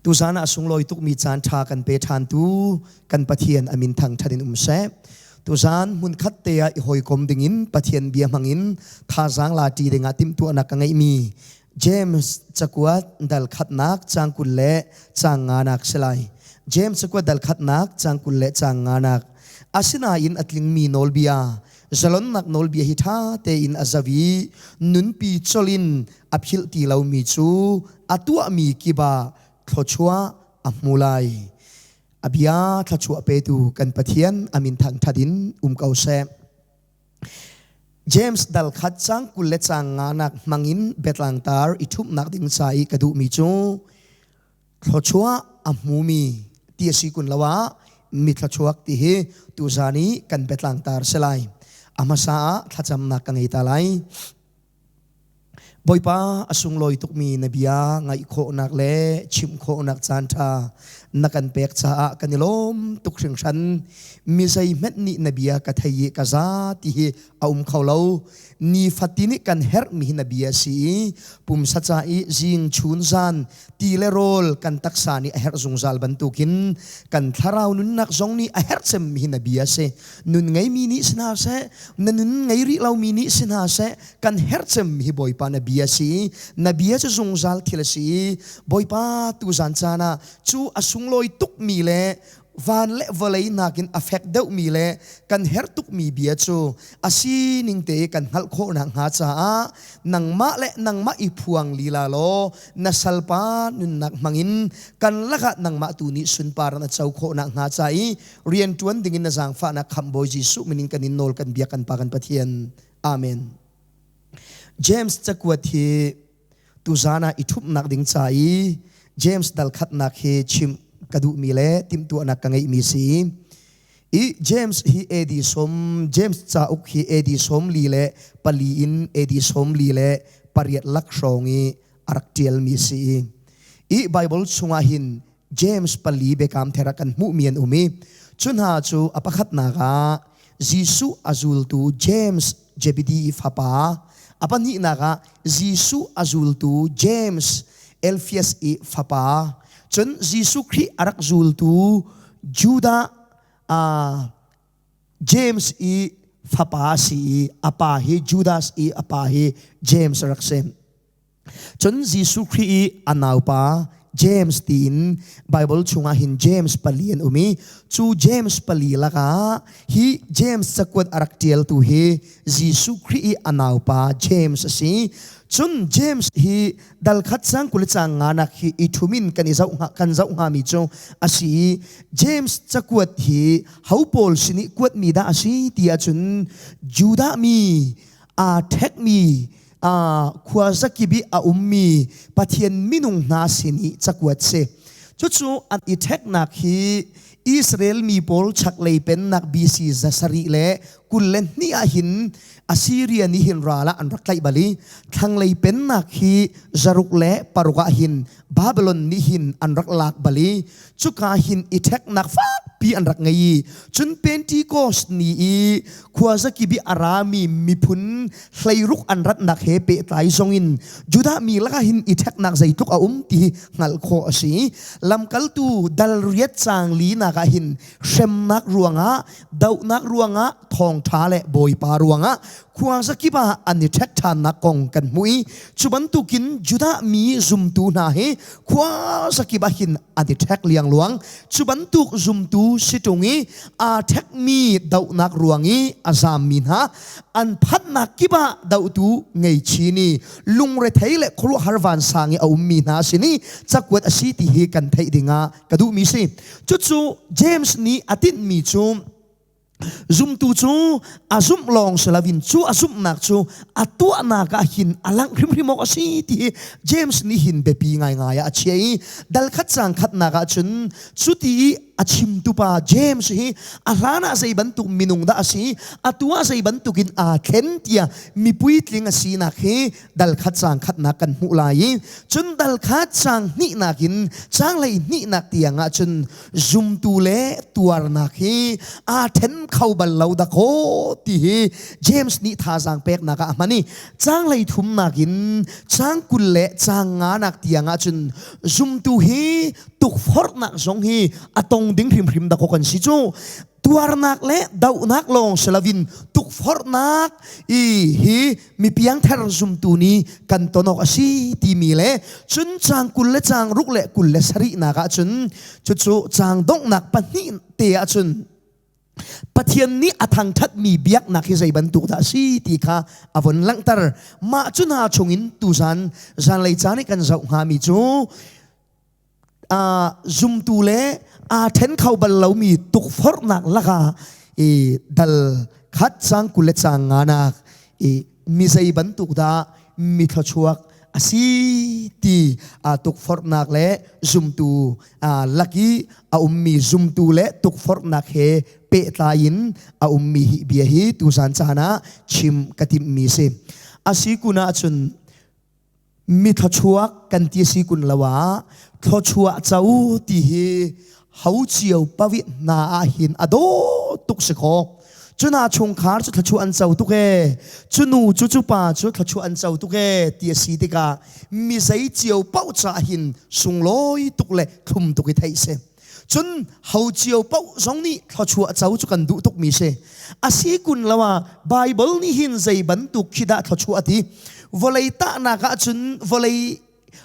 Tuzan ah sunglawi tukmi caan ṭha kan pe ṭhantu kan Pathian a min thangṭhat in um seh. Tuzan hmunkhat te ah i hawikom dingin Pathian bia hmangin thazaang la ṭi dingah timhtuahnak ka ngeihmi James cakuat dal khatnak caang 20 le caang nganak si lai. James cakuat dal khatnak caang 20 le caang nganak. Asinain a tlingmi nawlbia zalonnak nawlbia hi ṭha tein a zau i nunpi colh in a philh ti lomi cu a tuahmi kip ah thluachuah a hmu lai. A bia thluachuah petu kan Pathian a min thangṭhat in um ko seh. James dal khat cang 20 le cang nga nak hmangin biatlangtar i ṭhumhnak ding ca i ka duhmi cu thluachuah a hmumi ti a si kun lo ah mi thluachuak ti hi tuzan i kan biatlangtar si lai. A hmasa ah thlacamnak ka ngei ta lai. Bawipa a sunglawi tukmi na bia ngaih khawhnak le chimh khawhnak caanṭha na kan pek caah kan i lawm tuk hringhran. Mi zeihmanh nih na bia ka thei i ka za ti hi a um kho lo. Nifatin i kan herhmi hi na bia si i pumsa ca i zing chun zan ti le rawl kan taksa nih a herh zungzal bantukin kan thlarau nunnak zong nih a herh cemmi hi na bia si. Nun ngeimi nih si hna seh, na nun ngei rih lomi nih si hna seh, kan herh cemmi hi Bawipa na bia si. Na bia cu zungzal thil a si. Bawipa tuzan caan ah cu a sunglawi tukmi le van le vawlei nakin a fek deuhmi le kan herh tukmi bia cu a sining te kan hngalh khawh nakhnga caah nangmah le nangmah i phuang lila law na salpa nunnak hmangin kan lakah nangmah tu nih sunpar na co khawh nakhnga ca i rianṭuan dingin na zaangfahnak khamh Bawi Jesuh min in kan in nawl kan biak kan Pa kan Pathian. Amen. James cakuat hi tuzan ah i ṭhumhnak ding ca i James dal khatnak hi chimh ka duhmi le timhtuahnak ka ngeihmi si. I James hi AD som James cauk hi AD 44 in AD 48 lak hrawng i a rak ṭialmi si. I Bible chungah hin James pali biakam thera kan hmuhmi an um i cu hna cu a pakhatnak ah Jesuh a zultu James Zebedee fapa, a pahnihnak ah Jesuh a zultu James Alphaeus i fapa, cun Jesuh Khrih a rak zultu Judah James i fapa a si i a pa hi Judas i a pa hi James a rak si. Cun Jesuh Khrih i a naupa James tiin Bible chungah hin James pali an um i cu James pali lakah hi James cakuat a rak ṭialtu hi Jesuh Khrih i a naupa James a si. Cun James hi dal khat sang 20 caang nganak hi i ṭhum in kan i zoh hnga kan zoh hngami cu a si i James cakuat hi ho pawl sin i kuatmi dah a si ti ahcun Judah mi aa ṭhekmi khua zakip i a ummi Pathian minung hna sin i cakuat si. Cucu an i ṭheknak hi Israel mi pawl chaklei pennak BC 722 ah hin Assyria nih hin ral ah an rak tlaih bal i thlanglei pennak hi 606 ah hin Babylon nih hin an rak lak bal i cuka hin i ṭheknak fakpi an rak ngei i cun Pentecost ni i khuazakip i a rami miphun 16 an ratnak he pehtlai zongin Judah mi lakah hin i ṭheknak zeitluk a um ti hi hngalh khawh a si. Lamkaltu dal riat caang linak ah hin hremnak ruangah dohnak ruangah thawngṭha le Bawipa ruangah khuazakip ah an i ṭhek ṭhannak kong kan hmuh i cu bantukin Judah mi zumtu hna hi khuazakip ah hin an i ṭhek liangluang. Cu bantuk zumtu si ṭung i aa ṭhekmi dohnak ruang i a zammi hna an phanhnak kip ah dohtu ngei chin i lungrethei le khuaruahhar vansang i a ummi hna sin i cakuat a si ti hi kan theih dingah ka duhmi si. Cucu James nih a tinhmi cu Zumtu cu a zumh lawng si loin cu a zumhnak cu a tuahnak ah hin a langh hrimhrim awk a si ti hi James nih hin biapi ngaingai ah a chiah i dal khat caang khatnak ah cun cuti i a chimtu pa James hi a hlan ah zei bantuk minung dah a si atu ah zei bantukin aa thlen tiah mi puitling a sinak hi dal khat caang khatnak kan hmuh lai i cun dal khat caang hnihnak in caang hlei hnihnak tiang ah cun zumtu le tuarnak hi aa ṭhen kho bal lo dakaw ti hi James nih thazaang peknak ah a hman i caang hlei thumnak in caang 20 le caang nganak tiang ah cun zumtu hi tukforhnak zong hi a tong ding hrimhrim dakaw kan si cu. Tuarnak le dohnak lawng si loin tukforhnak i hi mi piangthar zumtu nih kan ton awk a si timi le cun caang 20 le caang ruk le 27nak ahcun cucu caang donghnak pahnih te ahcun Pathian nih a thangṭhatmi biaknak hi zei bantuk dah a si ti kha a von langhter. Mah cu hna chungin tuzan zanlei caan i kan zoh hngami cu zumtu le aa ṭhen kho bal lomi tukforhnak lakah i dal khat caang 20 le caang nganak i mi zei bantuk dah mi thluachuak a si ti aa tukforhnak le zumtu lak i a ummi zumtu le tukforhnak he pehtlai in a ummi hi bia hi tuzan caan ah chim ka timhmi si. A si kun ahcun mi thluachuak kan ti si kun lo ah thluachuah co ti hi ho cio pawih hna ah hin a dawh tuk si kho. Cu hna chungkhar cu thluachuah an co tuk ee, cu nu cu cu pa cu thluachuah an co tuk ee ti a si tikah mi zei cio paoh caah hin sunglawi tuk le thlum tuk i theih si. Cun ho cio paoh zong nih thluachuah co cu kan duh tukmi si. A si kun lo ah Baibal nih hin zei bantuk khi dah thluachuah a ti? Vawlei tahnak ahcun vawlei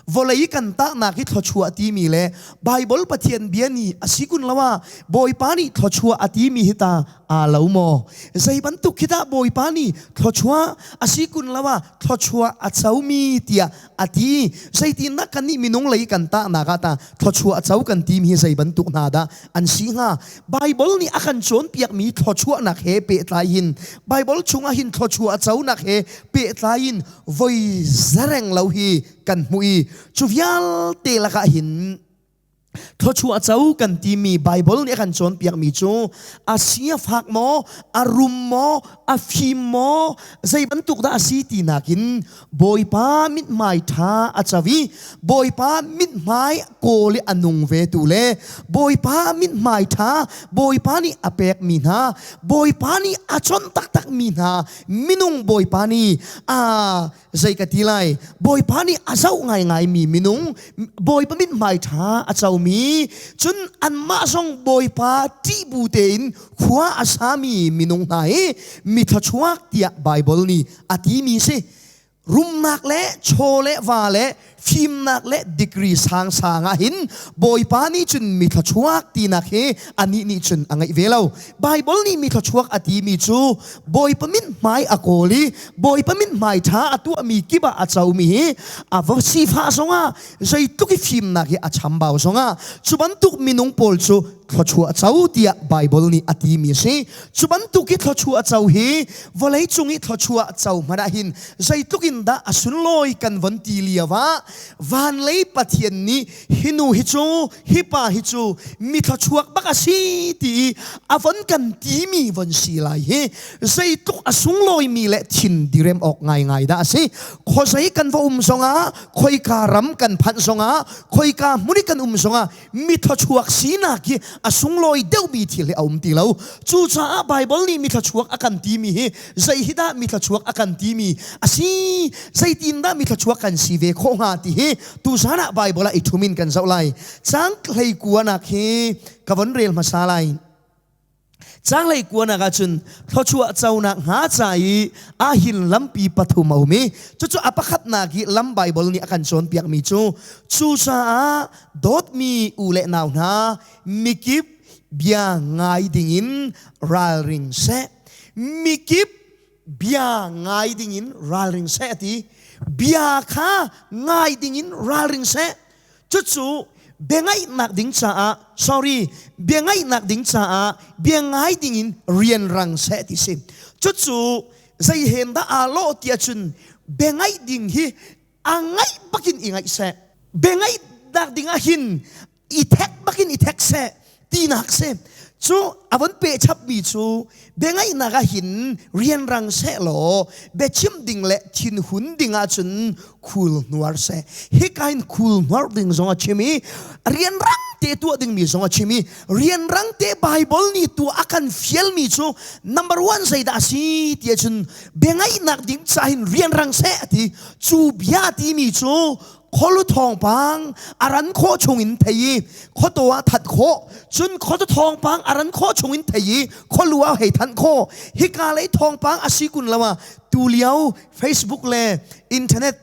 Vawlei kan tahnak hi thluachuah timi le Baibal Pathian bia nih a si kun lo ah Bawipa nih thluachuah a timi hi ta aa lo maw? Zei bantuk khi dah Bawipa nih thluachuah a si kun lo ah thluachuah a comi tiah a ti? Zeitindah kannih minung lei kan tahnak ah ta thluachuah a co kan timi hi zei bantuk hna dah an si hnga? Baibal nih a kan cawnpiakmi thluachuahnak he pehtlai in Baibal chungah hin thluachuah a conak he pehtlai in voi zareng lo hi kan hmuh i cu vialte lakah hin thluachuah co kan timi Baibal nih a kan cawnpiakmi cu a si a fak maw, a rum maw, a fim maw, zei bantuk dah a si ti nakin Bawipa mithmai ṭha a co i Bawipa mithmai kawl i a nung ve tu le Bawipa mithmai ṭha Bawipa nih a pekmi hna Bawipa nih a chawnh taktakmi hna minung Bawipa nih a zei ka ti lai Bawipa nih a zoh ngaingaimi minung Bawipa mithmai ṭha a comi cun anmah zong Bawipa ṭih bu tein khua a sami minung hna hi mi thluachuak tiah Baibal nih a timi si. Rumnak le chaw le va le fimnak le degree sangsang ah hin Bawipa nih cun mi thluachuak tinak hi anih nih cun a ngeih ve lo. Baibal nih mi thluachuak a timi cu Bawipa mithmai a kawl i Bawipa mithmai ṭha a tuahmi kip ah a comi hi a va sifah zongah zeitluk i fimnak hi a chambau zongah cu bantuk minung pawl cu thluachuah co tiah Baibal nih a timi a si. Cu bantuk i thluachuah co hi vawleicung i thluachuah co hmanh ah hin zeitluk in dah a sunlawi kan von ti lio ah vanlei Pathian nih hi nu hi cu hi pa hi cu mi thluachuak bak a si ti i a von kan timi von si lai hi zeitluk a sunglawimi le thin direm awk ngaingai dah a si. Khuazei kan va um zongah khoika ram kan phanh zongah khoika hmun i kan um zongah mi thluachuak sinak hi a sunglawi deuhmi thil hi a um ti lo. Cucaah Baibal nih mi thluachuak a kan timi hi zei hi dah mi thluachuak a kan timi a si, zeitin dah mi thluachuak kan si ve khawh hnga ti hi tuzan ah Baibal ah i ṭhum in kan zoh lai. Caang 19nak hi ka von rel hmasa lai. Caanglei kuanak ahcun thluachuah conak hnga ca i ahhin lampi pathum a um i cucu a pakhatnak i lam Baibal nih a kan cawnpiakmi cu cucaah dawtmi u le nau hna mikip bia ngai dingin ralring seh mikip bia ngai dingin ralring seh a ti bia kha ngai dingin ralring seh Cucu biangaihnak ding caah, sorry, biangaihnak ding caah bia ngai dingin rianrang seh ti si. Cucu zei hen dah aa lawh ti ahcun biangaih ding hi a ngaih bakin i ngaih seh. Biangaihnak ding ah hin i thek bakin i thek seh tinak si. Cu a von pehchapmi cu biangaihnak ah hin rianrang seh law biachim ding le thinhun ding ahcun khul hnuar seh. Hika hin khul hnuar ding zong a chim i rianrang te tuah dingmi zong a chim i rianrang te Bible nih tuah a kan fialmi cu number one zeidah a si ti ahcun biangaihnak ding ca hin rianrang seh a ti. Cu bia timi cu Kholu thawngpang a ran khawh chungin thei i khuataw ah that khawh, cun khuatu thawngpang a ran khawh chungin thei i khualu ah hei thanh khawh. Hika lei thawngpang a si kun lo ah tulio Facebook le internet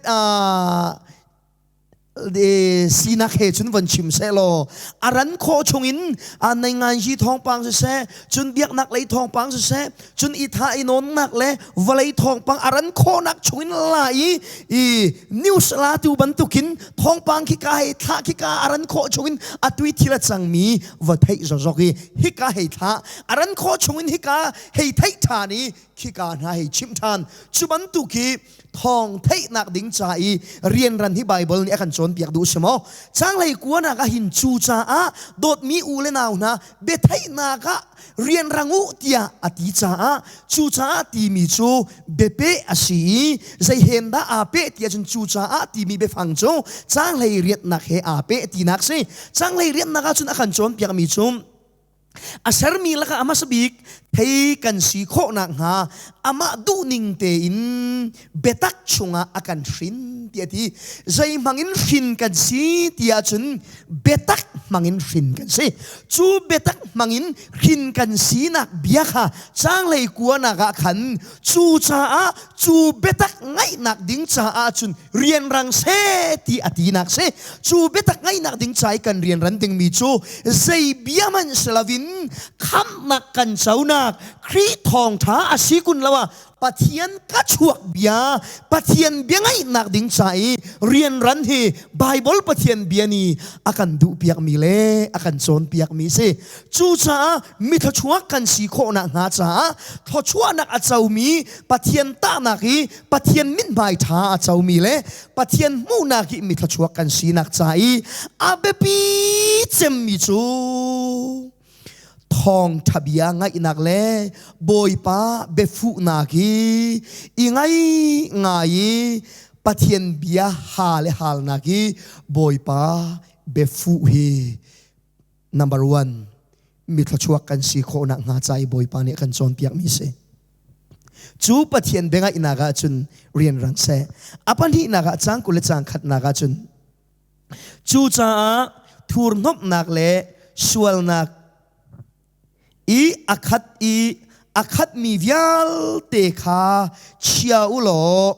sinak he cun von chim seh law a ran khawh chungin nei nganzi thawngpang siseh, cun biaknak lei thawngpang siseh, cun i tha i nawnnak le vawlei thawngpang a ran khawhnak chungin la i i news la tu bantukin thawngpang khi ka hei thlah, khi ka a ran khawh chungin a tui thil a cangmi va theih zokzok i hika hei thlah, a ran khawh chungin hika hei theih ṭhan i khika hna hei chimh ṭhan. Cu bantuk hi thawng theihnak ding ca i rianran hi Baibal nih a kan cawnpiak duh si maw? Changlei kuanak ah hin cu caah dawtmi u le nau hna, biatheihnak ah rianrang u tiah a ti caah cu caah timi cu biapeh a si i zei hen dah aa peh ti ahcun cu caah timi biafang cu changlei riatnak he aa peh tinak si. Changlei riatnak ahcun a kan cawnpiakmi cu a sermi lakah a hmasa bik thei kan si khawh nakhnga amah duhning tein biatak chungah a kan hrin tiah a ti. Zei hmangin hrin kan si ti ahcun biatak hmangin hrin kan si. Cu biatak hmangin hrin kan sinak bia kha changlei kuanak ah khan cu caah cu biatak ngaihnak ding caah cun rianrang seh ti a tinak si. Cu biatak ngaihnak ding ca i kan rianran dingmi cu zei bia hmanh si loin khamhnak kan conak Khrih thawngṭha a si kun lo ah Pathian ka chuak bia, Pathian bia ngaihnak ding ca i rianran hi Baibal Pathian bia nih a kan duhpiakmi le a kan cawnpiakmi si. Cucaah mi thluachuak kan si khawhnak hnga caah thluachuahnak a comi Pathian tahnak i Pathian mithmai ṭha a comi le Pathian hmuhnak i mi thluachuak kan sinak ca i a biapi cemmi cu thawngṭha bia ngaihnak le Bawipa biafuhnak hi i ngai ngai i Pathian bia ha le halnak hi Bawipa biafuh hi number one mi thluachuak kan si khawhnak hnga ca i Bawipa nih a kan cawnpiakmi si. Cu Pathian biangaihnak ah cun rianrang seh. A pahnihnak ah cang 20 le cang khatnak ah cun cucaah thurhnawmhnak le sualnak i a khat i a khatmi vialte kha chia u law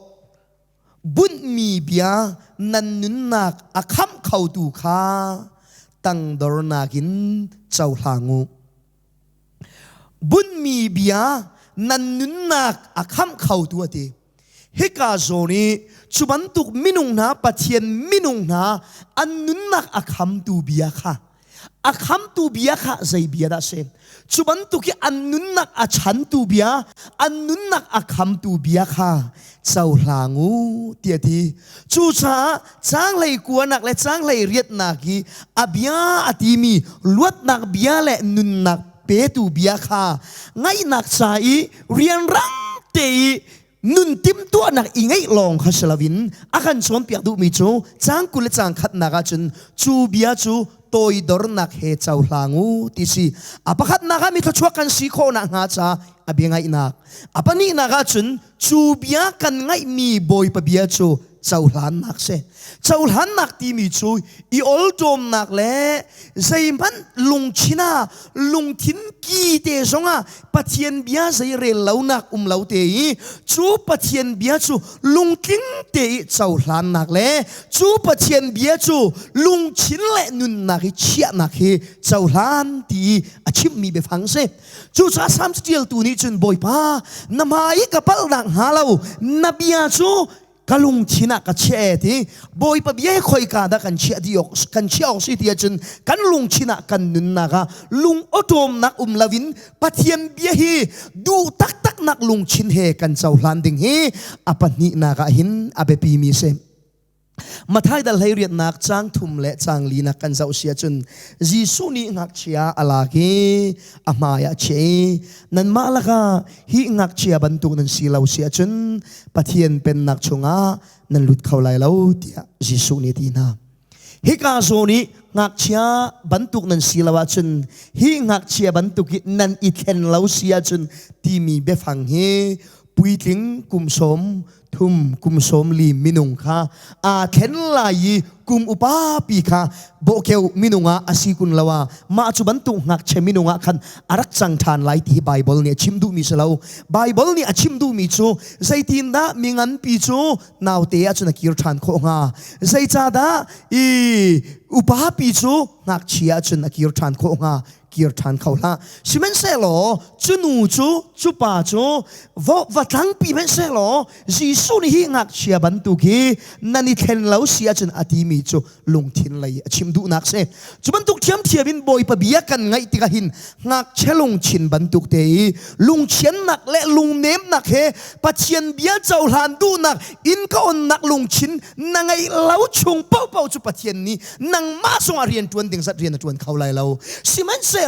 bunhmi bia nan nunnak a khamh khotu kha tangdornak in cohlang u. Bunhmi bia nan nunnak a khamh khotu a ti. Hika zawn i cu bantuk minung hna, Pathian minung hna an nunnak a khamtu bia kha, a khamtu bia kha zei bia dah si? Cu bantuk i an nunnak a chantu bia, an nunnak a khamtu bia kha cohlang u ti a ti. Cucaah changlei kuanak le changlei riatnak i a bia a timi luatnak bia le nunnak petu bia kha ngaihnak ca i rianrang te i nun timhtuahnak i ngeih lawng kha si loin a kan cawnpiak duhmi cu cang 20 le cang khatnak ahcun cu bia cu toidornak he cohlang u ti si. A pakhatnak ah mi thluachuak kan si khawh nakhnga ca a bia ngaihnak, a pahnihnak ahcun cu bia kan ngaihmi Bawipa bia cu cohlannak si. Cohlannak timi cu i olṭawmnak le zeihmanh lungchin ah lungthin ki te zongah Pathian bia zei rel lonak um lo te i cu Pathian bia cu lungtling te i cohlannak le cu Pathian bia cu lungchin le nunnak i chiahnak hi cohlan ti i a chimmi biafang si. Cucaah Salm ṭialtu nih cun Bawipa, na hmai i ka palhnak hnga lo na bia cu ka lungthin ah ka chiah e ti. Bawipa bia hi khoika dah kan chiah dih awk kan chiah awk si ti ahcun kan lungthin ah, kan nunnak ah lung awṭawmnak um loin Pathian bia hi duh taktaknak lungthin he kan cohlan ding hi a pahnihnak ah hin a biapimi si. Mathai dal 18nak cang 3 le cang 4nak kan zoh si ahcun Jesuh nih ngakchia a lak i a hmai ah chiah i nanmah lakah hi ngakchia bantuk nan si lo si ahcun Pathian pennak chungah nan lut kho lai lo tiah Jesuh nih a ti hna. Hika zawn i ngakchia bantuk nan si lo ahcun, hi ngakchia bantuk i nan i thlen lo si ahcun timi biafang hi puitling kum 10. thum kum 40 minung kha aa thlen lai i kum upa pi kha bawhkeu minung ah a si kun lo ah mah cu bantuk ngakchia minung ah khan a rak cang ṭhan lai ti hi Baibal nih a chim duhmi si lo. Baibal nih a chim duhmi cu zeitindah mi nganpi cu naute ah cun a kir ṭhan khawh hnga? Zeicahdah i upa pi cu ngakchia ah cun a kir ṭhan khawh hnga? Kir ṭhan kho hlah. Sihmanhsehlaw cu nu cu cu pa cu va tlangpi hmanhsehlaw Jesuh nih hi ngakchia bantuk hi nan i thlen lo si ahcun a timi cu lungthin lei a chim duhnak si. Cu bantuk ṭhiamṭhiam in Bawipa bia kan ngaih tikah hin ngakchia lungthin bantuk te i lungchiannak le lungnemnak he Pathian bia cohlan duhnak in ka onnak lungthin na ngeih lo chung paohpaoh cu Pathian nih nangmah cungah rian ṭuan ding zat rian a ṭuan kho lai lo. Sihmanhsehlaw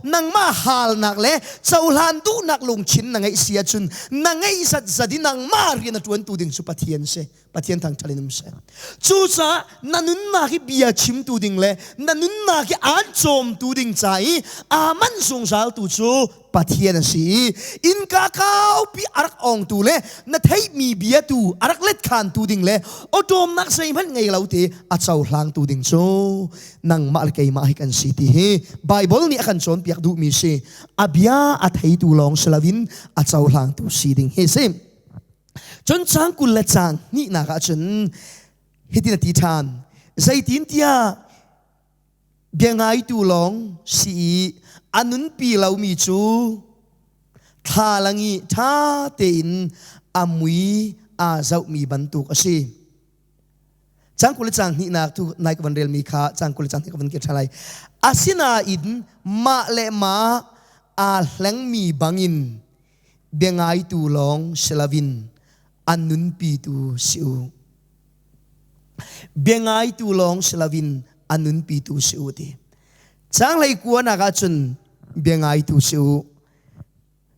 nangmah halnak le cohlan duhnak lungthin na ngeih si ahcun na ngeih zatzat i nangmah rian a ṭuantu ding cu Pathian si. Pathian thangṭhat in um seh. Cucaah na nunnak hi bia chimtu ding le na nunnak hi aan cawmtu ding ca i aa manh zungzaltu cu Pathian a si i innka kaupi a rak ongtu le na theihmi bia tu a rak let khantu ding le awṭawmnak zeihmanh ngei lo te a cohlangtu ding cu nangmah le keimah hi kan si ti hi Baibal nih a kan cawnpiak duhmi si. A bia a theitu lawng si loin a cohlangtu si ding hi si. Cun caang 20 le caang hnihnak ah cun hitin a ti ṭhan. Zeitintiah bia ngaitu lawng si i a nunpi lomi cu thlalang i ṭha tein a mui aa zohmi bantuk a si. Caang 20 le caang hnihnak tu nai ka van relmi kha caang 20 le caang hnih ka van kir ṭhan lai. Asinain mah le mah aa hlengmi bangin bia ngaitu lawng si loin a nunpitu si u. Bia ngaitu lawng si loin a nunpitu si u ti. Caang 19 nak ahcun bia ngaitu si u.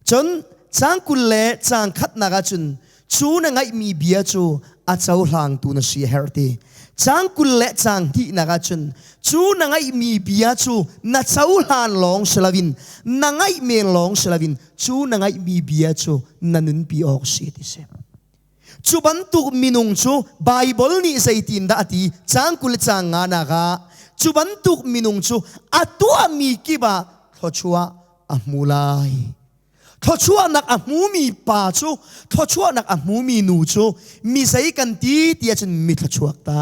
Cun caang 20 le caang khatnak ahcun cu na ngaihmi bia cu a cohlangtu na si a herh ti. Caang 20 le caang hnihnak ahcun cu na ngaihmi bia cu na cohlan lawng si loin na ngaih men lawng si loin cu na ngaihmi bia cu na nunpi awk si ti si. Cu bantuk minung cu Baibal nih zeitindah a ti? Caang 20 le caang nganak ah cu bantuk minung cu a tuahmi kip ah thluachuah a hmu lai. Thluachuahnak a hmumi pa cu thluachuahnak a hmumi nu cu mi zei kan ti ti ahcun mi thluachuak ta.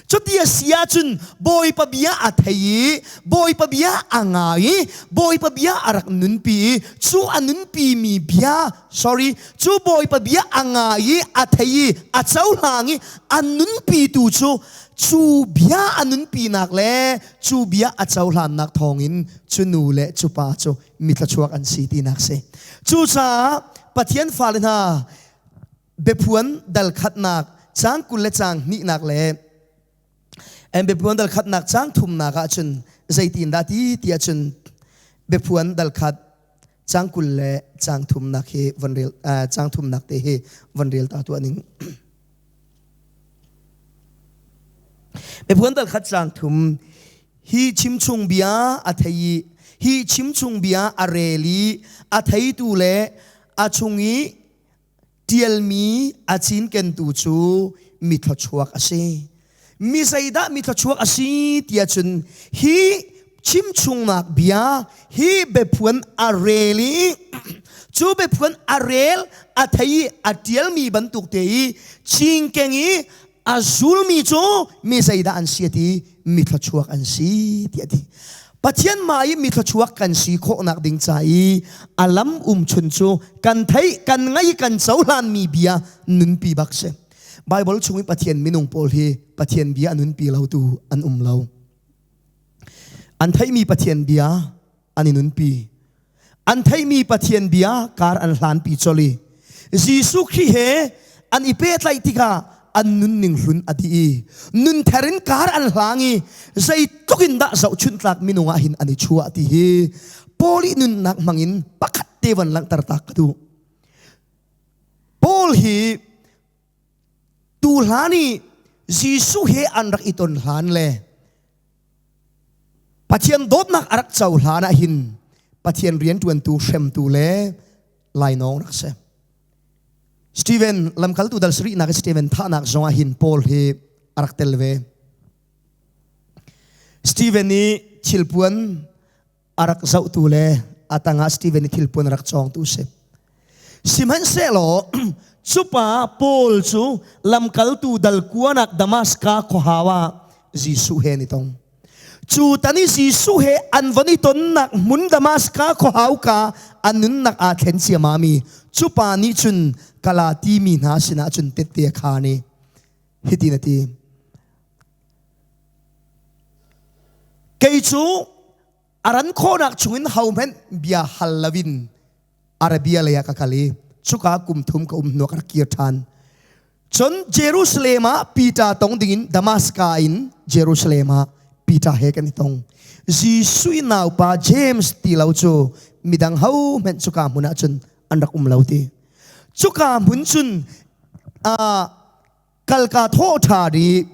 Cuti a si ahcun Bawipa bia a thei i Bawipa bia a ngai i Bawipa bia a rak nunpi i cu a nunpimi bia sorry cu Bawipa bia a ngai i a thei i a cohlang i a nunpitu cu cu bia a nunpinak le cu bia a cohlannak thawngin cu nu le cu pa cu mi thluachuak an si tinak si. Cucaah Pathian fale hna biaphuan dal khatnak caang 20 le caang hnihnak le biaphuan dal khatnak caang thumnak ah cun zeitin dah ti ti ahcun biaphuan dal khat caang 20 le caang thumnak hi von rel caang thumnak te hi von rel ta tuah ning. Biaphuan dal khat caang thum hi chimchung bia a thei i hi chimchung bia a rel i a theitu le a chung i ṭialmi a cinkentu cu mi thluachuak a si. Mi zeidah mi thluachuak a si tiah cun hi chimchungnak bia hi biaphuan a rel i cu biaphuan a rel a thei i a ṭialmi bantuk te i cingkeng i a zulmi cu mi zeidah an si a ti mi thluachuak an si tiah a ti Pathian mah i mi thluachuak kan si khawhnak ding ca i a lam um chun cu kan theih kan ngai kan cohlanmi bia nunpi bak si Bible chung i Pathian minung pawl hi Pathian bia a nunpi lo tu an um lo an theihmi Pathian bia an i nunpi. An theihmi Pathian bia kar an hlanpi colh i Jesuh Khrih he an i pehtlaih tikah an nunning hlun a dih i nunther in kar an hlang i zeitluk in dah zohchunh tlak minung ah hin an i chuah ti hi Paul i nunnak hmangin pakhat te van langhter tak ka duh. Paul hi tu hlan i Jesuh he an rak i ton hlan le Pathian dawtnak a rak cohlan ah hin Pathian rianṭuantu hremtu le lainawng rak si. Stephen lamkaltu dal sarihnak i Stephen thahnak zongah hin Paul hi a rak tel ve. Stephen i thilpuan a rak zohtu le a tangah Stephen i thilpuan a rak cawngtu si. Sihmanhsehlaw cupa Paul cu lamkaltu dal kuanak Damaska khuahau ah Jesuh he an i tong. Cu tan i Jesuh he an von i tonnak hmun Damaska khuahau ka an nunnak aa thlen ciamami cu pa nih cun Kala timi hna sinah cun tette a khaan i hitin a ti. Kei cu a ran khawhnak chungin hohmanh bia hal loin Arabia lei ah ka kal i cuka kum thum ka um hnu ka rak kir ṭhan. Cun Jerusalem ah Peter tong dingin Damaska in Jerusalem ah Peter he kan i tong. Jesuh i naupa James ti lo cu midang hohmanh cuka hmun ah cun an rak um lo ti. Cuka hmun cun uh, kalka thawh ṭha i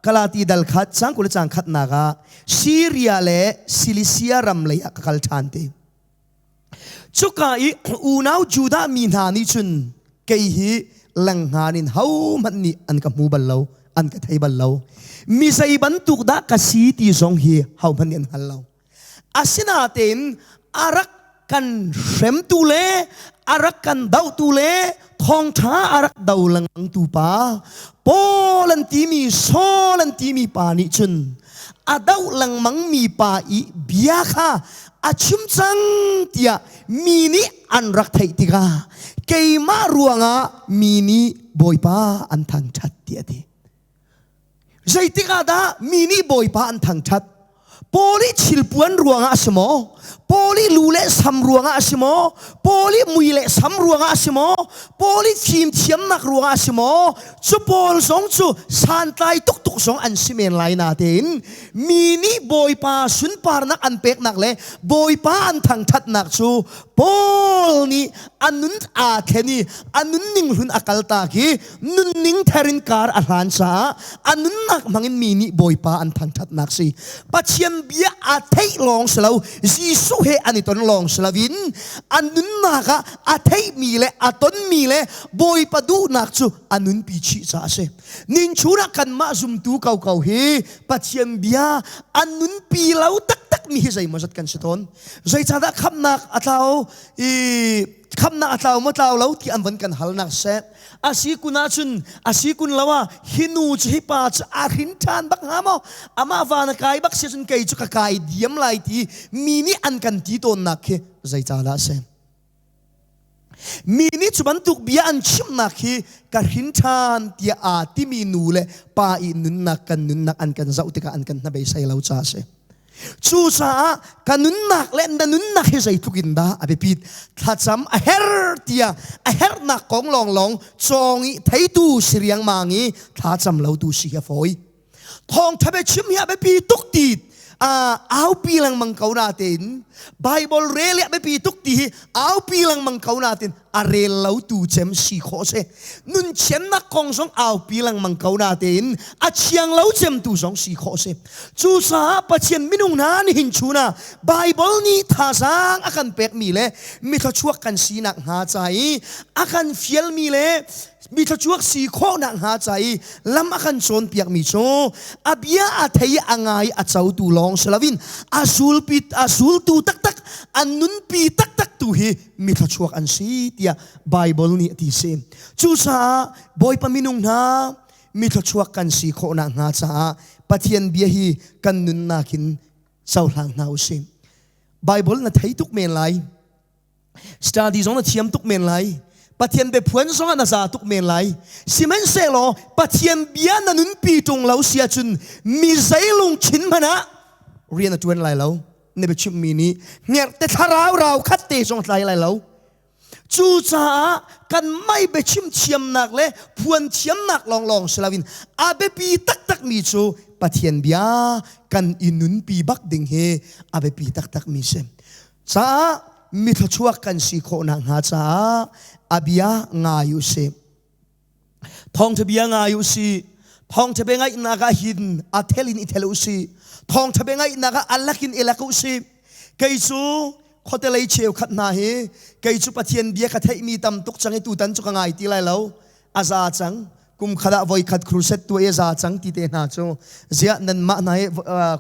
Galati dal khat sang kul cang khatnak ah Syria le Cilicia ram lei ah ka kal ṭhan te. Cuka i unau Judah mi hna nih cun kei hi lenghngan in hohmanh nih an ka hmu bal lo, an ka thei bal lo. Mi zei bantuk dah ka si ti zong hi hohmanh nih an hngal lo. Asinain a rak kan hremtu le a rak kan dohtu le thawngṭha a rak do lengmangtu pa Paul an timi Saul an timi pa nih cun a doh lengmangmi pa i bia kha a chim cang tiah mi nih an rak theih tikah keimah ruangah mi nih Bawipa an thangṭhat tiah a ti. Zeitik ah dah mi nih Bawipa an thangṭhat? Paul i thilpuan ruangah a si maw? Paul i lu le sam ruangah a si maw? Paul i mui le sam ruangah a si maw? Paul i fimthiamnak ruangah a si maw? Cu pawl zong cu santlai tuktuk zong an si men lai natein mi nih Bawipa sunparnak an peknak le Bawipa an thangṭhatnak cu Paul nih a nun aa thlen i a nunning hlun a kaltak i nunning ther in kar a hlan caah a nunnak hmangin mi nih Bawipa an thangṭhatnak si. Pathian bia a theih lawng si lo, Jesuh he an i ton lawng si loin a nunnak ah a theihmi le a tonmi le Bawipa duhnak cu a nunpi chih caah a si. Ninchun ah kanmah zumtu koko hi Pathian bia a nunpi lo taktakmi hi zeimawzat kan si tawn. Zeicahdah khamhnak a tlau i khamhnak a tlau maw tlau lo ti an von kan halnak seh. A si kun ahcun a si kun lo ah hi nu cu hi pa cu a hrin ṭhan bak hnga maw? Amah van a kai bak si cun kei cu ka kai diam lai ti mi nih an kan ti tawnnak khi zeicahdah a si? Mi nih cu bantuk bia an chimnak hi ka hrin ṭhan tiah aa timi nu le pa i nunnak kan nunnak an kan zoh tikah an kan hnabeisei lo caah a si. Cucaah ka nunnak le na nunnak hi zeitluk in dah a biapit thlacam a her tiah a herhnak kong lawnglawng cawng i theitu si riangmang i thlacam lotu si hi a fawi. Thawngṭha biachim hi a biapi tuk ti aupi lengmang ko natein Bible rel hi a biapi tuk ti hi aupi lengmang ko natein a rel lo tu cem si khawh si. Nun chiannak kong zong aupi lengmang ko natein a chiang lo cem tu zong si khawh si. Cucaah Pathian minung hna nihin chun ah Bible nih thazaang a kan pekmi le mi thluachuak kan sinak hnga ca i a kan fialmi le mi thluachuak si khawhnak hnga ca i lam a kan cawnpiakmi cu a bia a thei a ngai a cotu lawng si loin a sulpi a sultu taktak a nunpi taktak tu hi mi thluachuak an si tiah Bible nih a ti si. Cucaah Bawipa minung hna mi thluachuak kan si khawhnak hnga caah Pathian bia hi kan nunnak in cohlang hna u sih. Bible na thei tuk men lai. Study zong na thiam tuk men lai. Pathian biaphuan zong ah na za tuk men lai. Sihmanhsehlaw Pathian bia na nunpi ṭung lo si ahcun mi zei lungthin hmanh ah rian a ṭuan lai lo. Na biachimhmi nih hngerhte thlarau rau khat te zong a tlai lai lo. Cucaah kan mei biachim thiamnak le phuan thiamnak lawnglawng si loin a biapi taktakmi cu Pathian bia kan i nunpi bak ding hi a biapi taktakmi si. Caah mi thluachuak kan si khawh nakhnga caah a bia ngai u sih. Thawngṭha bia ngai u sih. Thawngṭha bia ngaihnak ah hin a thel in i thel u sih. Thawngṭha bia ngaihnak ah a lak in i lak u sih. Kei cu Khuate lei cheukhat hna hi kei cu Pathian bia ka theihmi tam tuk cang i tutan cu ka ngai ti lai lo. A za cang. Kum khat ah voikhat crusade tuah i a za cang ti te hna cu ziah nanmah hna hi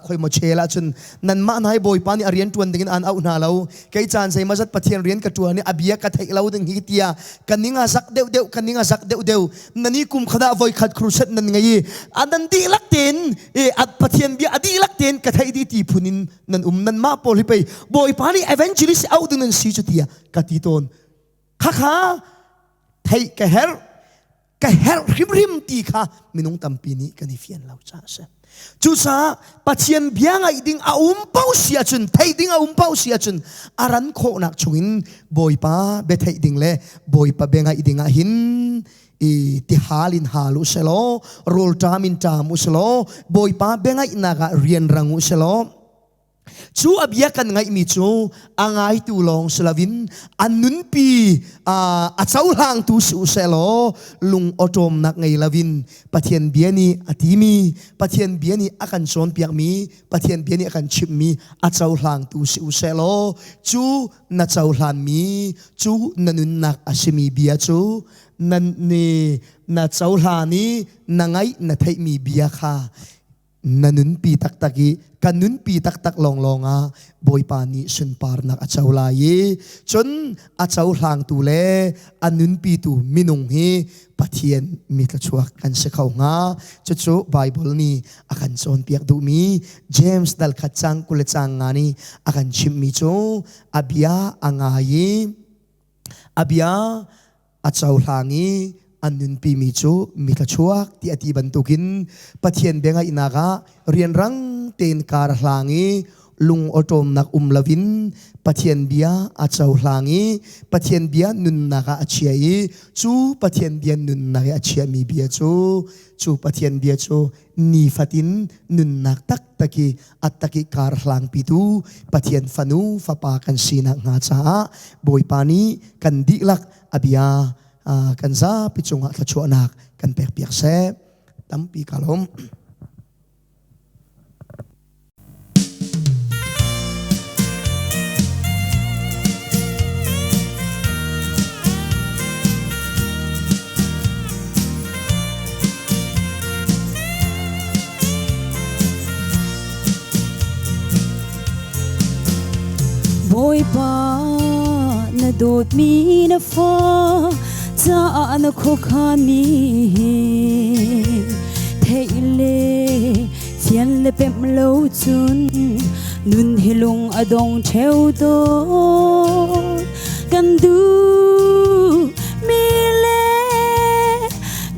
khoi maw chel ahcun nanmah hna hi Bawipa nih a rian ṭuan dingin aan auh hna lo. Kei caan zeimawzat Pathian rian ka ṭuan i a bia ka theih lo ding hi tiah ka ning a zak deuhdeuh ka ning a zak deuhdeuh. Nan i kum khat ah voikhat crusade nan ngei i a nan dihlak tein i Pathian bia a dihlak tein ka theih dih ti phun in nan um. Nanmah pawl hi pei Bawipa nih evangelist auh ding nan si cu tiah ka ti tawn. Khakha theih ka herh ka herh hrimhrim ti kha minung tampi nih kan i fian lo caah a si. Cucaah Pathian bia ngaih ding a um paoh si ahcun theih ding a um paoh si ahcun a ran khawhnak chungin Bawipa bia theih ding le Bawipa bia ngaih ding ah hin i tihal in hal u selaw rawlṭam in ṭam u selaw Bawipa bia ngaihnak ah rianrang u selaw Cu a bia kan ngaihmi cu a ngaitu lawng si loin a nunpi a cohlangtu si u sehlaw lung awṭawmnak ngei loin Pathian bia nih a timi, Pathian bia nih a kan cawnpiakmi, Pathian bia nih a kan chimhmi a cohlangtu si u sehlaw cu na cohlanmi, cu na nunnak a simi bia cu na, na cohlan i na ngaih na theihmi bia kha na nunpi taktak i ka nunpi taktak lawnglawng ah Bawipa nih sunparnak a co lai i cun a cohlangtu le a nunpitu minung hi Pathian mi thluachuak kan si kho hnga. Cucu Bible nih a kan cawnpiak duhmi James dal khat cang 20 le cang nga nih a kan chimhmi cu a bia a ngai i a bia a cohlang i an nunpimi cu mi thluachuak ti a ti bantukin Pathian biangaihnak ah rianrang tein kar a hlang i lung awṭawmnak um loin Pathian bia a cohlang i Pathian bia nunnak ah a chia i cu Pathian bia nunnak i a chiami bia cu cu Pathian bia cu nifatin nunnak taktak i a tak i kar hlangpitu Pathian fanu fapa kan sinak hnga caah Bawipa nih kan dihlak a bia kan zapi cungah thluachuahnak kan pekpiak seh. Tampi ka lawm. Bawipa na dawtmi na fa caah na khuakhanmi hi theih le Fian le pemh lo cun nun hi lung a dong ṭheo tawn. Kan duh mi le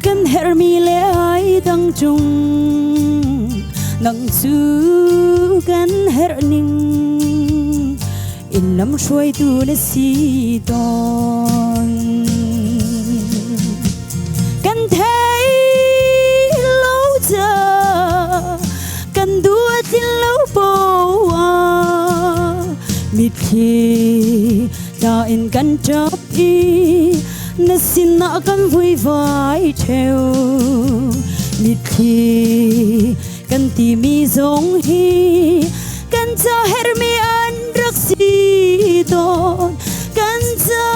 kan herhmi le ai dang ṭung. Nang cu kan herh ning in lamhruaitu na si tawn. Kan thei lo ca kan duh a tlin lo poah mitthli tla in kan ṭap i na sinah kan vuivai ṭheo mitthli kan timi zong hi kan ca herhmi an rak si tawn kan ca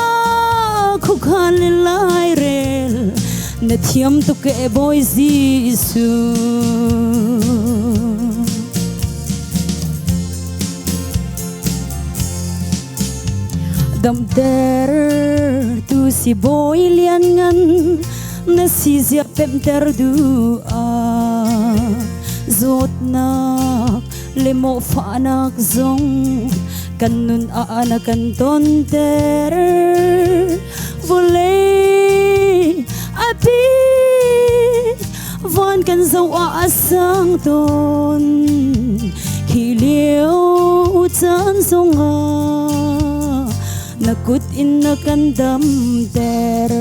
khuakhan le lairel na thiam tuk e Bawi Jesuh. Damter tu si bawi lian ngan na si zia pemter du a zawtnak le mawh fahnak zong kan nun ah na kan tonter vawlei a pi van kan zoh ah a sang tawn khi lio caan zongah na kut in na kan damter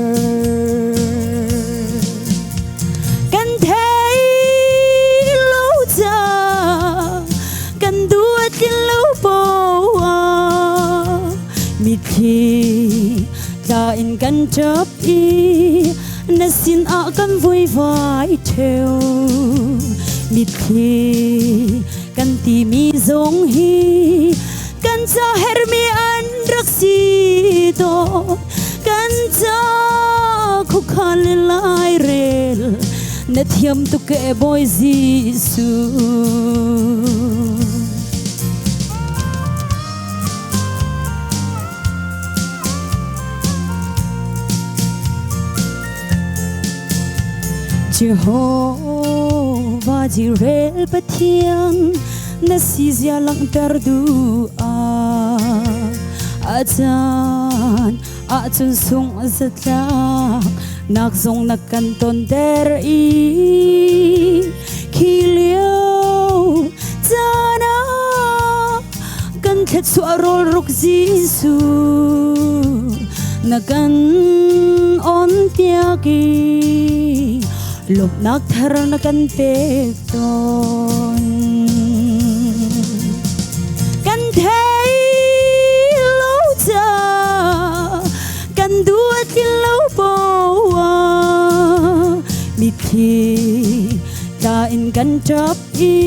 kan thei lo ca kan duh a tlin lo poah mitthli tla in kan ṭap i na sin ah kan vuivai ṭheo mitthli kan timi zong hi kan ca herhmi an. Na thiam tuk e Bawi Jesuh. Jehovah Jireh Pathian na si zia langhter duh ah a caan ahcun sung zatlak nak zong na kan tonter i khi lio caan ah kan thluachuah rawl ruk Jesuh na kan on piak i lawmhnak thar na kan pek tawn. Kan thei lo ca kan duat lo poa mitthli tla in kan ṭap i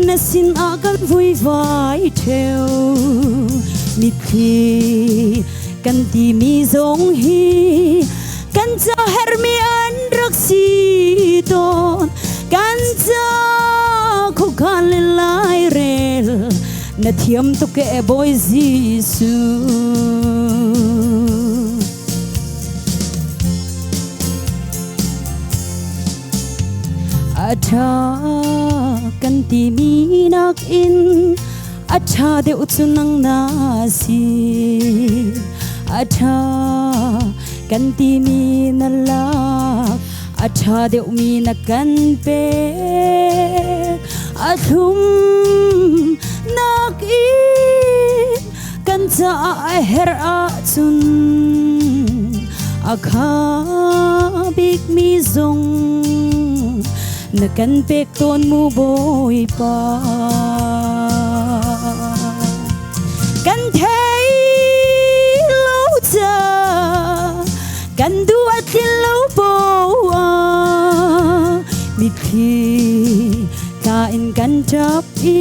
na sin ah kan vuivai ṭheo. Mitthli kan timi zong hi kan ca herhmi an rak si tawn. Kan ca khuakhan le lairel na thiam tuk e Bawi Jesuh. A ṭha kan timi nakin a ṭha deuh cu nang na si. A ṭha kan timi na lak, a ṭha deuhmi na kan pek. A thlum nakin kan caah a herh ahcun a kha bikmi zong na kan pek tawn mu Bawipa. Kan thei lo ca kan duh a tlin lo poah mitthli tla in kan ṭap i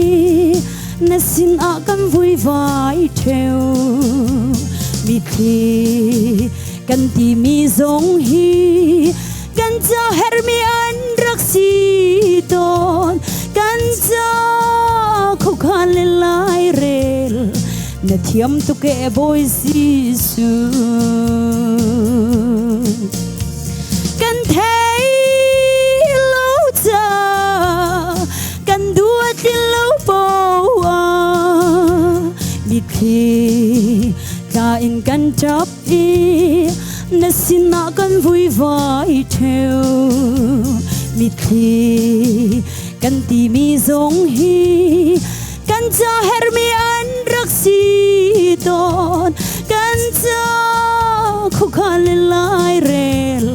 na sin ah kan vuivai ṭheo. Mitthli kan timi zong hi kan ca herhmi an rak si tawn. Kan ca khuakhan le lairel na thiam tuk e Bawi Jesuh. Kan thei lo ca kan duat lo poah mitthli tla in kan ṭap i na sinah kan vuivai ṭheo. Mitthli kan timi zong hi kan ca herhmi an rak si tawn. Kan ca khuakhan le lairel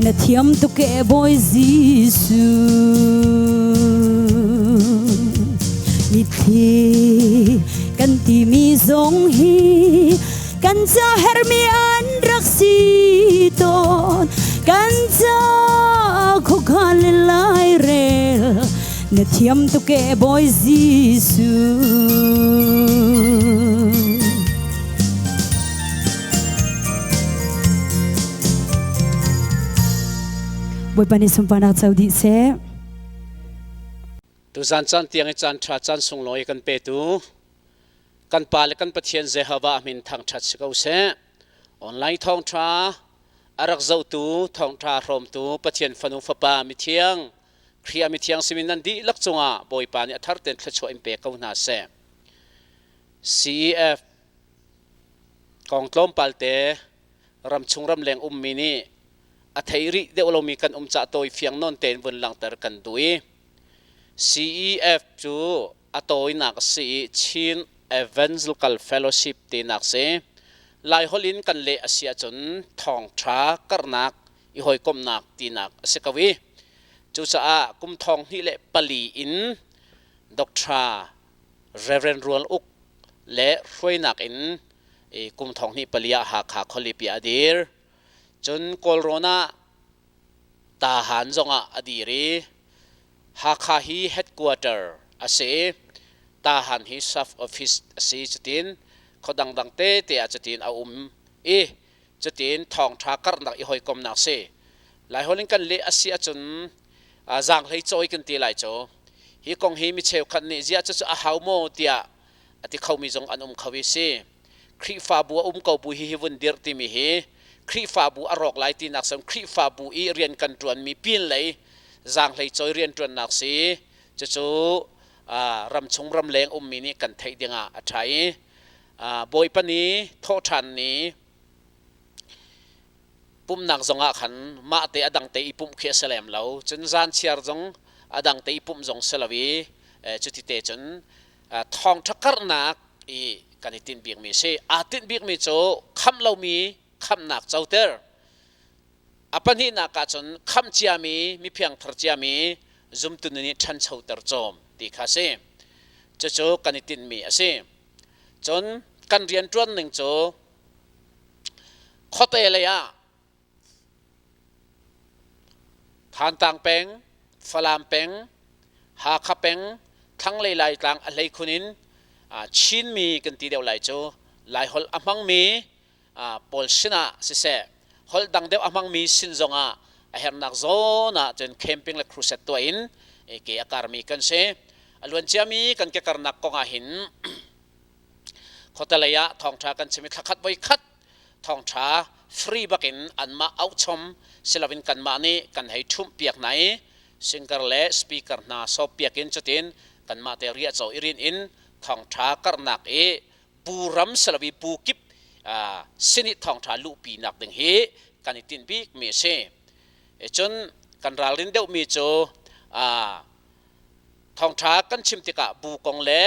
na thiam tuk e Bawi Jesuh. Mitthli kan timi zong hi kan ca herhmi an rak si tawn. Kan ca khuakhan le lairel na thiam tuk e Bawi Jesuh. Bawipa nih sunparnak co dih seh. Tuzan caan tiang i caan ṭha caan sunglawi kan petu kan Pa le kan Pathian Jehovah min thangṭhat si ko seh. Online thawngṭha a rak zohtu thawngṭha hrawmtu Pathian fanu fapa mithiang Khrih ah mithiang simi nan dihlak cungah Bawipa nih a thar tein thluachuah in pe ko hna seh. CEF kong tlawmpal te ramchung ramleng ummi nih a thei rih deuh lomi kan um cah tawi fiang nawn tein vun langhter kan duh i CEF cu a tawinak a si i Chin Evangelical Fellowship tinak si. Laiholh in kan leh a si ahcun thawngṭha karhnak i hawikomhnak tinak a si ko i cucaah kum thong hnih le pali in Dr. Reverend Rual Uk le hruainak in kum thong hnih pali ah Hakha khualipi ah a dir. Cun Kawlrawn ah Tahan zongah a dir i Hakha hi headquarter a si i Tahan hi sub office a si. Cutin khua dangdang tete ah cutin a um i cutin thawngṭha karhnak i hawikomhnak si. Laiholh in kan leh a si ahcun zaanghlei cawi kan ti lai cu. Hi kong hi mi cheukhat nih ziah cucu a hau maw tiah a ti khomi zong an um kho i si. Khrihfabu a um ko bu hi hi vun dirh timi hi Khrihfabu a rawk lai tinak sem Khrihfabu i rian kan ṭuanmi pin lei zaanghlei cawi rianṭuannak si. Cucu ramchung ramleng ummi nih kan theih dingah a ṭha i Bawipa ni thawhṭhan ni pumhnak zongah khan mah te a dang te i pumh khi a si lem lo. Cun zan chiar zong a dang te i pumh zong si lo i cuti te cun thawngṭha karhnak i kan i tinh bikmi a si. Aa tinh bikmi cu khamh lomi khamhnak coter. A pahnihnak ah cun khamh ciami mi phiangthar ciami zumtu nih ṭhanchoter cawm ti kha a si. Cucu kan i tinhmi a si. Cun kan rianṭuan ning cu khuate lei ah Thantlang peng, Falam peng, Hakha peng, thlanglei Laitlang a hleikhun in Chinmi kan ti deuh lai cu Laiholh a hmangmi pawl sinah siseh holh dang deuh a hmangmi sin zongah a herhnak zawn ah cun camping le crusade tuah in ke a karmi kan si. A luan ciami kan ke karnak kong ah hin khuatelei ah thawngṭha kan chim i thlakhat voi khat thawngṭha free bakin anmah auhchom siloin kanmah nih kan hei ṭhumh piak hna i singer le speaker hna sawp piak in cutin kanmah te riahcaw i rin in thawngṭha karhnak i bu ram siloin bu kip sin i thawngṭha luhpi nak ding hi kan i tinh bikmi a si. Cun kan ralrin deuhmi cu thawngṭha kan chim tikah bu kong le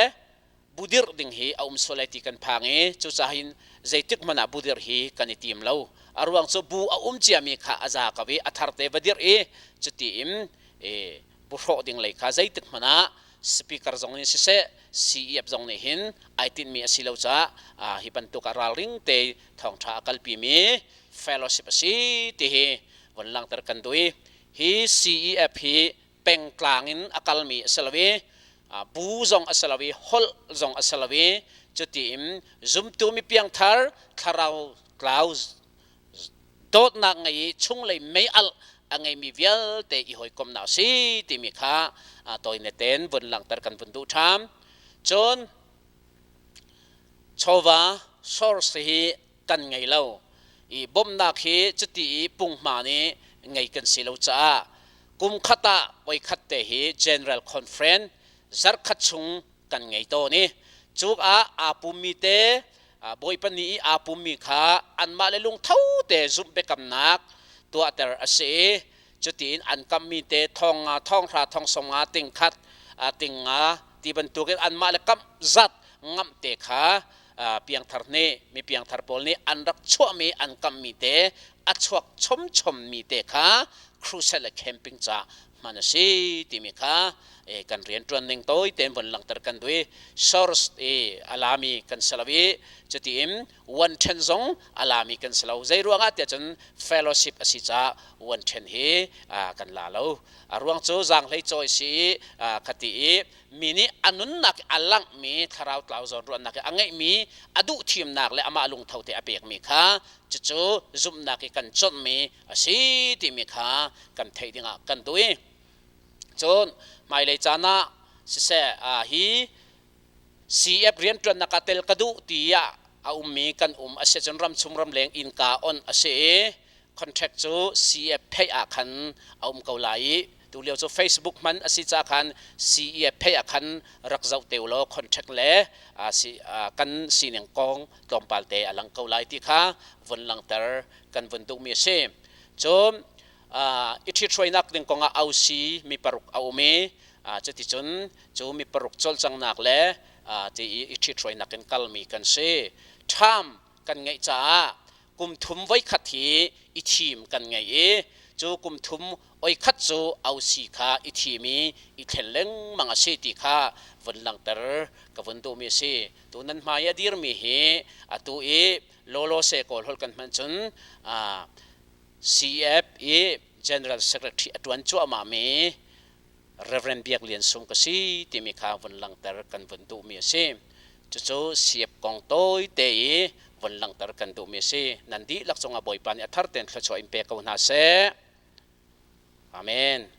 bu dirh ding hi a um sual lai ti kan phang i cucaah hin zeitik hmanh ah bu dirh hi kan i tim lo. A ruang cu bu a um ciami kha a za ko i a thar te va dirh i cuti in bu hrawh ding lei kha zeitik hmanh ah speaker zong nih siseh CEF zong nih hin ai tinhmi a si lo caah hi bantuk ah ralring te thawngṭha a kalpimi fellowship a si ti hi von langhter kan duh i hi CEF hi pengtlang in a kalmi a si lo i bu zong a si lo i holh zong a si lo i cuti in zumtu mi piangthar thlarau tlau dawtnak ngei i chunglei meialh a ngeimi vialte i hawikomhnak a si timi kha tawine tein vun langhter kan vun duh ṭham. Cun chawva source hi kan ngei lo i bawmhnak hi cuti i punghma nih ngei kan si lo caah kum khat ah voikhat te hi General Conference zarhkhat chung kan ngei tawn i cu ah aa pummi te Bawipa ni i aa pummi kha anmah le lungtho te zumh biakamnak tuahter a si i cutiin an kammi te thong nga thong hra thong som nga ting khat ting nga ti bantukin anmah le kamh zat ngamh te kha piangthar nih mi piangthar pawl nih an rak chuahmi an kamhmi te a chuak chomchommi te kha crusade le camping ca hman a si timi kha kan rianṭuan ning tawi tein von langhter kan duh i source i a lami kan si lo i cutiin one ṭhen zong a lami kan si lo. Zei ruangah tiah cun fellowship a si caah one ṭhen hi kan la lo. A ruang cu zaanghlei cawi si i khati i mi nih a nunnak a langhmi thlarau tlau zawn ruahnak i a ngeihmi a duh thimnak le amah lungtho te a pekmi kha cucu zumhnak i kan cawnhmi a si timi kha kan theih dingah kan duh i cun hmailei caan ah siseh hi CF rianṭuannak ah tel ka duh tiah a ummi kan um a si cun ramchung ramleng innka on a si i contract cu CF pheih ah khan a um ko lai i tulio cu Facebook hman a si ca khan CEF pheih ah khan rak zoh te ulaw contract le kan sining kong tlawmpal te a lang ko lai ti kha vun langhter kan vun duhmi a si. Cun i ṭhithruainak ding kongah ausi mi paruk a um i cuticun cu mi paruk cawlcanghnak le ti i i ṭhithruainak in kalmi kan si. Ṭham kan ngeih caah kum thum voikhat hi i thim kan ngei i cu kum thum oikhat cu ausi kha i thim i i thlen lengmang a si ti kha vun langhter ka vun duhmi a si. Tu nan hmai a dirmi hi atu i lawlawse Kawl holh kan hman cun CF i General Secretary a ṭuan cuahmahmi Reverend Biak Lian Sung ka si timi kha vun langhter kan vun duhmi a si. Cucu CF kong tawite i vun langhter kan duhmi a si. Nan dihlak cungah Bawipa nih a thar tein thluachuah in pe ko hna seh. Amen.